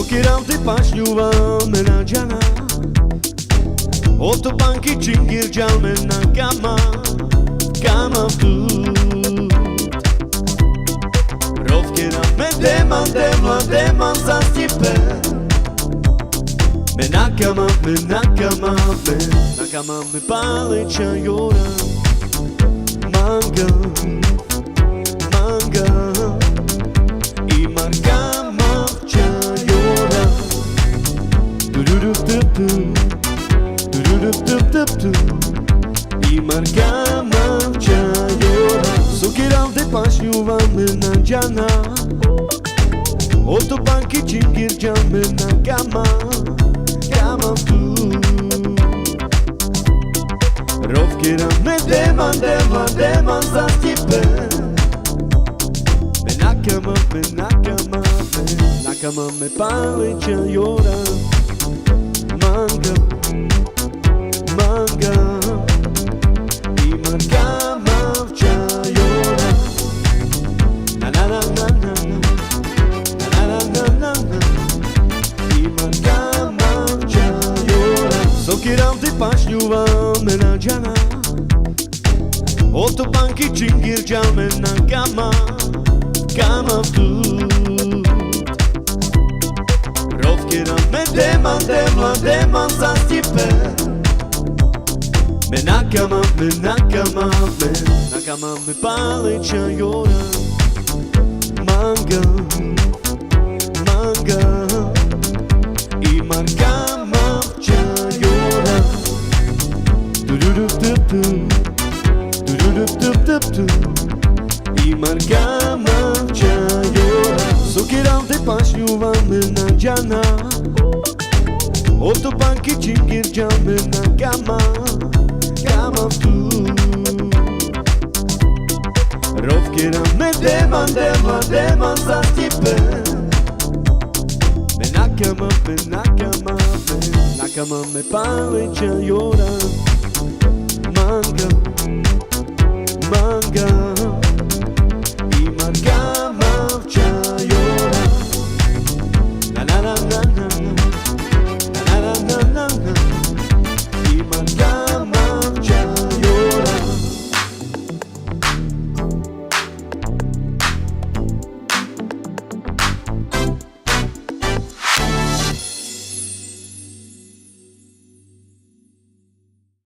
Sokiram te pašňuva mena džana, Otopanki čingir džalmena kama, kama vtut. Rovkera me deman demla deman za stipe. Mena kama, mena kama, mena kama me paleća jora. Manga, manga i markama včajora. Tu-ru-ru-tu-tu, tu-ru-ru-tu-tu-tu i markama včajora. Sokiram te pašňuva mena džana, Otopanki čingir džalmena kama, kama vtut. Rovkera me deman demla deman za stipe. Mena kama, mena kama, mena kama me paleća jora. Manga, manga i markama včajora. Na na na na na na na na na na i markama včajora. Sokiram te pašňuva mena džana, Otopanki čingir džalmena kama, kama vtut. Rovkera me deman demla deman za stipe. Mena kama, mena kama, mena kama me paleća jora. Manga, manga i markama včajora. Tu-ru-ru-tu-tu, tu-ru-ru-tu-tu-tu i markama včajora. Sokiram te pašňuva mena džana, Otopanki čingir džalmena kama, kama vtut. Rovkera me deman demla deman za stipe. Mena kama, mena kama, mena kama me paleća jora.